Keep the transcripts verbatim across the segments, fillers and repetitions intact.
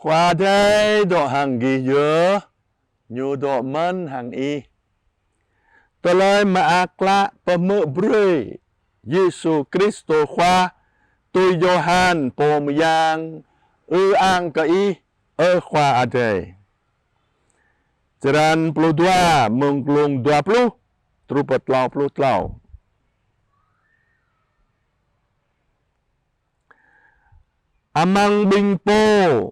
Khua Adai dŏ hăng gih yơh, Ñu dŏ mơ̆n hăng ih. Tơlơi Mơak Klă pơhmư̆ brơi Yêsu Kristô Khua tui Yôhan pô mơyang. Ư-ang kơ Ih, ơ Khua Adai. Črăn pluh dua, mơ̆ng glông dua pluh truh pơ klâo pluh klâo. Amăng ƀing pô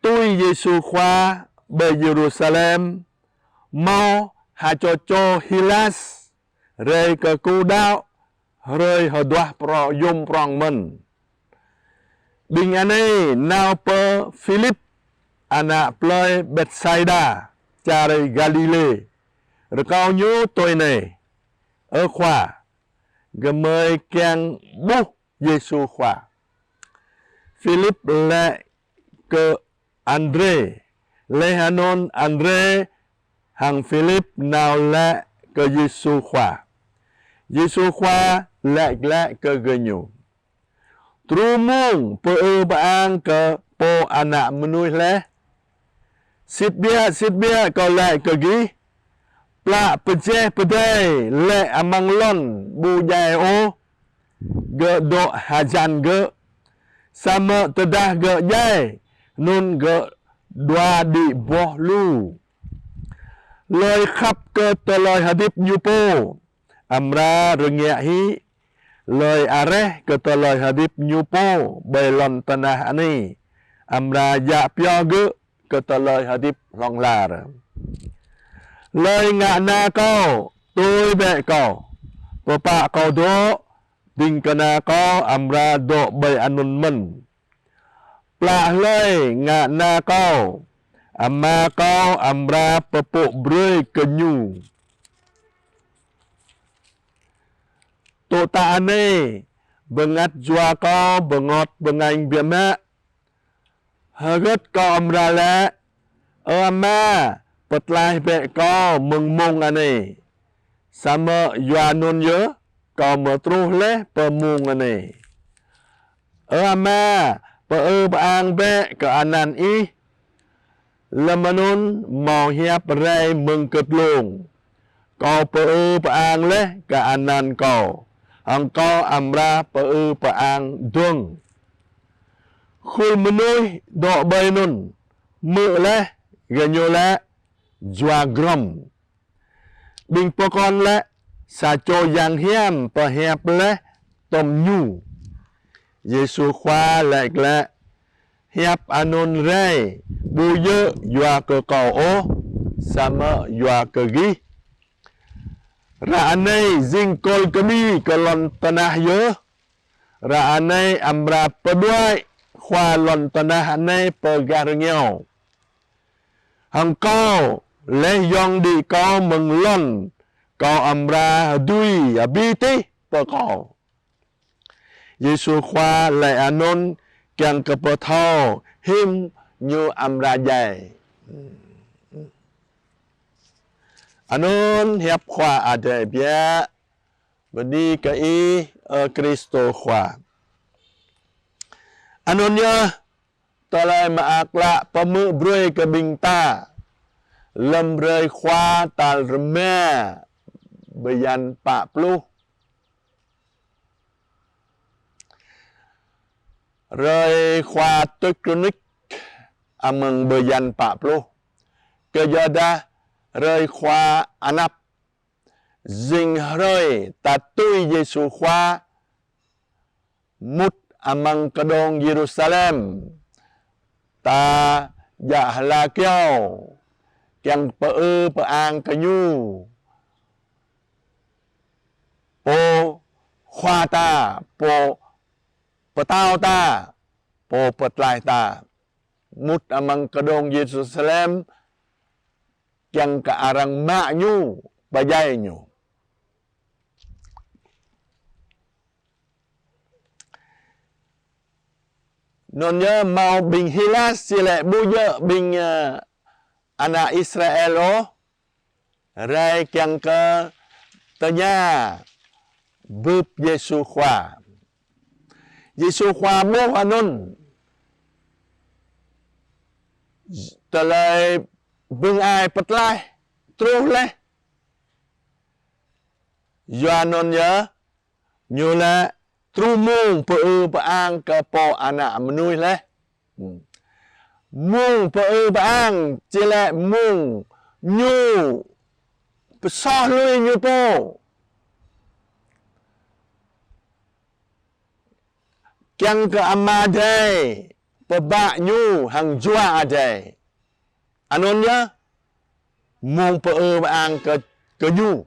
tui Yêsu Khua ƀơi Yêrusalem, hmâo ha čô čô Hilas, rai kơkuh đaŏ hrơi hơduah prong, yôm prong mơ̆n. Ƀing anai nao pơ Philip, ană plơi Betsaida, čar Galilê, rơkâo ñu tui anai: Ơ Khua, gơmơi kiăng ƀuh Yêsu Khua. Philip laĭ kơ Andrê. Laih anŭn Andrê hăng Philip nao laĭ kơ Yêsu Khua. Yêsu Khua laĭ glaĭ kơ gơñu: Truh mông pơư pơang kơ Pô Ană Mơnuih laih. Sĭt biă, sĭt biă, Kâo laĭ kơ gih, plă pơjeh pơdai laĭ amăng lŏn ƀu djai ôh, gơ̆ dŏ hơjăn gơ̆. Samơ̆ tơdah gơ̆ djai, anŭn gơ̆ dua đĭ boh lu. Hlơi khăp kơ tơlơi hơdip ñu pô, amra rơngiă hĭ. Hlơi areh kơ tơlơi hơdip ñu pô ƀơi lŏn tơnah anai, amra djă pioh gơ̆ kơ tơlơi hơdip hlŏng lar. Hlơi ngă na Kâo, tui bĕ Kâo. Pơpă Kâo dŏ, ding kơna Kâo amra dŏ ƀơi anŭn mơ̆n. Plă hlơi ngă na Kâo, Ama Kâo amra pơpŭ brơi kơ ñu. Tŏ ta anai, bơngăt jua Kâo bơngot bơngañ biă mă. Hơgĕt Kâo amra laĭ: Ơ Ama, pơtlaih bĕ Kâo mơ̆ng mông anai. Samơ̆ yua anŭn yơh Kâo mơ̆ truh laih pơ mông anai. Ơ Ama, pơư pơang bĕ kơ anăn Ih. Lơm anŭn hmâo hiăp rai mơ̆ng kơtlông: Kâo pơư pơang laih kơ anăn Kâo, hăng Kâo amra pơư pơang dơ̆ng. Khul mơnuih dŏ ƀơi anŭn hmư̆ laih, gơñu laĭ: Jua grŏm. Ƀing pơkŏn laĭ: Sa čô yang hiam pơhiăp laih tŏm Ñu. Yêsu Khua laĭ glaĭ: Hiăp anŭn rai ƀu djơ̆ yua kơ Kâo ôh, samơ̆ yua kơ gih. Ră anai jing kôl kơđi kơ lŏn tơnah yơh. Ră anai amra pơđuaĭ khua lŏn tơnah anai pơ gah rơngiao. Hăng Kâo, laih yŏng đĭ Kâo mơ̆ng lŏn, Kâo amra dưi abih tih pơ Kâo. Yêsu Khua laĭ anŭn kiăng kơ pơthâo hiư̆m Ñu amra djai. Anŭn hiăp Khua Adai biă. Bơni kơ Ih, ơ Kristô Khua. Anŭn yơh, Tơlơi Mơak Klă pơhmư̆ brơi kơ ƀing ta lơm hrơi Khua tal rơma bơyan pă pluh. Hrơi Khua Tết Krônik amăng bơyan pă pluh. Kơyuadah hrơi Khua anăp jing hrơi ta tui Yêsu Khua mŭt amăng kơđông Yêrusalem, ta djă hla kyâo, kiăng pơư pơang kơ Ñu, Pô Khua ta, Pô Pơtao ta, Pô Pơtlaih ta. Mŭt amăng kơđông Yêrusalem, kiăng kơ arăng mă Ñu, pơdjai Ñu. Anŭn yơh hmâo ƀing Hilas, či laĭ ƀu djơ̆ ƀing, ơ, ană Israel ôh, rai kiăng kơ tơña bưp Yêsu Khua. Yêsu Khua ƀuh anŭn, tơlơi bưng ai pơtlaih truh laih. Yua anŭn yơh, ñu laĭ truh mông pơư pơang kơ Pô Ană Mơnuih laih. Mông pơư pơang či laĭ mông ñu pơsoh lui ñu pô, kiăng kơ Ama Adai pơbă ñu hăng Jua Adai. Anŭn yơh mông pơư pơang kơ, kơ ñu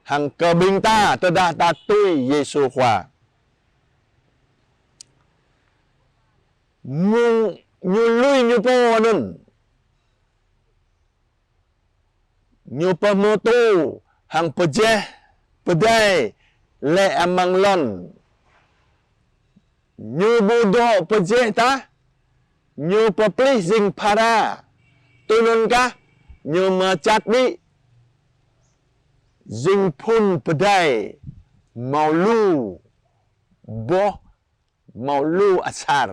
hăng kơ ƀing ta tơdah ta tui Yêsu Khua. Mông ñu lui ñu pô anŭn, ñu pơhmutu hăng pơjeh pơdai lĕ amăng lŏn. Ñu ƀu dŏ pơjeh tah, ñu pơplih jing phara. Tui anŭn kah, ñu mơčat đĭ jing phŭn pơdai hmâo lu boh, hmâo lu asar.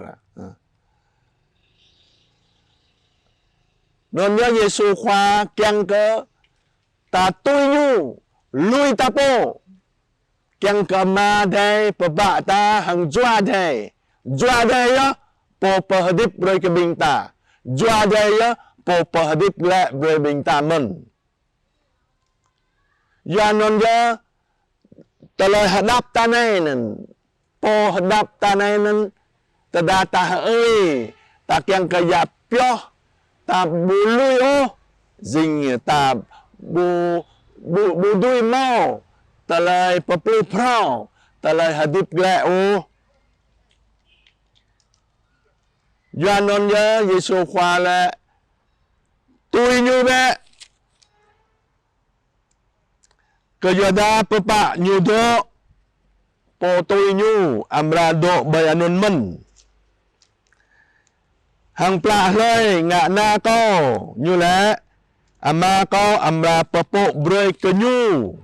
Anŭn yơh Yêsu Khua kiăng kơ ta tui ñu, lui ta pô, kiăng kơ Ama Adai pơbă ta hăng Jua Adai. Jua Adai yơh Pô pơhơdip brơi kơ ƀing ta. Jua Adai yơh Pô pơhơdip glaĭ brơi ƀing ta mơ̆n. Yua anŭn yơh, tơlơi hơđăp ta anai anŭn, pô hơđăp ta anai anŭn, tơdah ta hơơi, ta kiăng kơ yap pioh, ta ƀu lui ôh, jing ta ƀu, ƀu, ƀu dưi hmâo tơlơi pơplih phrâo, tơlơi hơdip glaĭ ôh. Yua anŭn yơh Yêsu Khua laĭ tui ñu bĕ. Kơyuadah pơpă ñu dŏ, pô tui ñu amra dŏ ƀơi anŭn mơ̆n. Hăng plă hlơi ngă na kâo, ñu laĭ, Ama kâo amra pơpŭ brơi kơ ñu.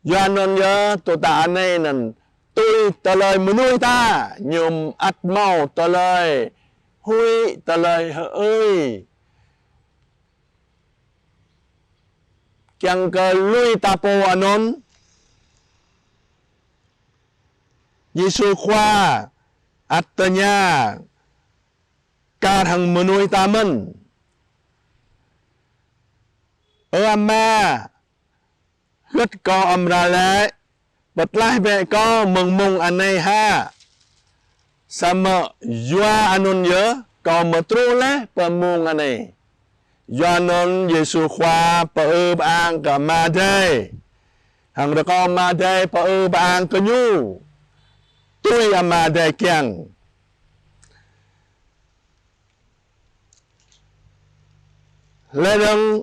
Yua anŭn yơh, tơdah ta anai anŭn, tui tơlơi mơnuih ta, ñu ăt hmâo tơlơi huĭ, tơlơi hơơi. Kiăng kơ lui ta pô anŭn, Yêsu Khua ăt tơña kar hăng mơnuih ta mơ̆n. Ơ Ama, hơget kâo amra laĭ, pơtlaih bĕ kâo mơ̆ng mông anai hă? Samơ̆ yua anŭn yơh kâo mơ̆ truh laih pơ mông anai. Yua anŭn Yêsu Khua pơư pơang kơ Ama Adai. Hăng rơkâo Ama Adai pơư pơang kơ ñu. Tui Ama Adai kiăng. Laih dơ̆ng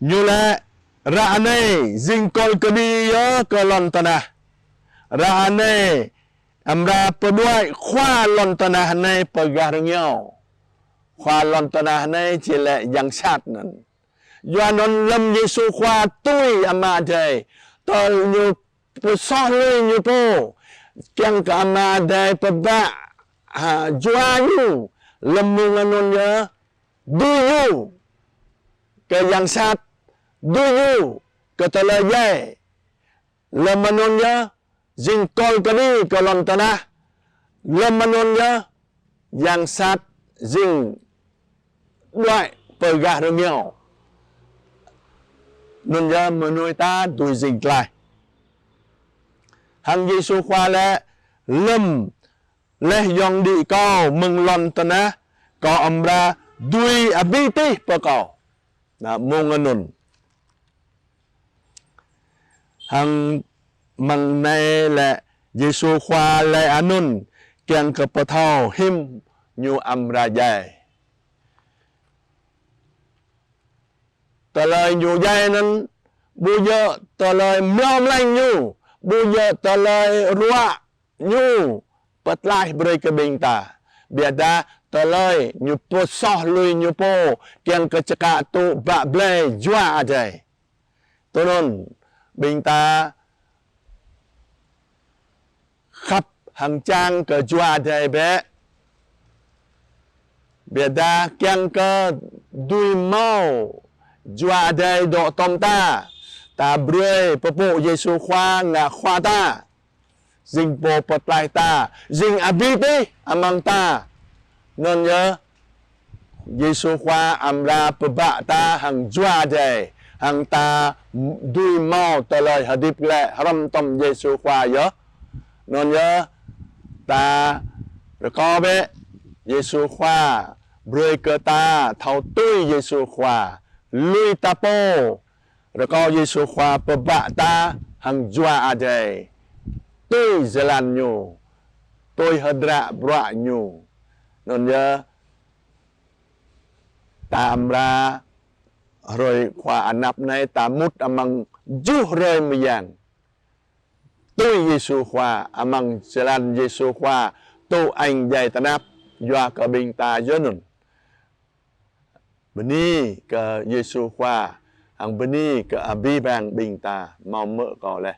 ñu laĭ, ră anai jing kol kơđi yơh kơ lŏn tơnah. Ră anai amra pơđuaĭ khua lŏn tơnah anai pơ gah rơngiao. Khua lŏn tơnah anai či laĭ yang sat anŭn. Yua anŭn lơ̆m Yêsu Khua tui Ama Adai, tơl ñu pơsoh lui ñu pô, kiăng kơ Ama Adai pơbă, ha, Jua ñu, lơ̆m mông anŭn yơh, dưi ñu kơ yang sat, dưi ñu kơ tơlơi djai. Lơ̆m anŭn yơh, jing kol kơđi kơ lŏn tơnah. Lơ̆m anŭn yơh, yang sat jing đuaĭ pơ gah rơngiao. Anŭn yơh mơnuih ta dưi jing tlaih. Hăng Yêsu Khua laĭ, lơ̆m laih yŏng đĭ kâo mơ̆ng lŏn tơnah, kâo amra dưi abih tih pơ kâo. Na, mông anŭn. Hăng mơ̆ng anai lĕ Yêsu Khua laĭ anŭn kiăng kơ pơthâo hiư̆m ñu amra djai. Tơlơi ñu djai anŭn ƀu djơ̆ tơlơi mlâo mlĕng ñu, ƀu djơ̆ tơlơi ruă ñu pơtlaih brơi kơ ƀing ta. Biă dah tơlơi ñu pơsoh lui ñu pô kiăng kơ čơkă tŭ bă blai Jua Adai. Tui anŭn ƀing ta hăng čang kơ Jua Adai bĕ. Biă dah kiăng kơ dưi hmâo Jua Adai dŏ tom ta, ta brơi pơpŭ Yêsu Khua ngă Khua ta, jing Pô pơtlaih ta, jing abih bih amăng ta. Anŭn yơh, Yêsu Khua amra pơbă ta hăng Jua Adai, hăng ta dưi hmâo tơlơi hơdip glaĭ hrŏm tom Yêsu Khua yơh. Anŭn yơh, ta rơkâo bĕ Yêsu Khua brơi kơ ta thâo tui Yêsu Khua, lui ta pô, rơkâo Yêsu Khua pơbă ta hăng Jua Adai, tui jơlan Ñu, tui hơdră bruă Ñu. Anŭn yơh, ta amra hrơi Khua anăp anai ta mŭt amăng tơjuh hrơi mơyang tui Yêsu Khua, amăng jơlan Yêsu Khua tŭ añ djai tơnap yua kơ ƀing ta yơh anŭn. Bơni kơ Yêsu Khua, hăng bơni kơ abih bang ƀing ta hmâo hmư̆ kâo laih.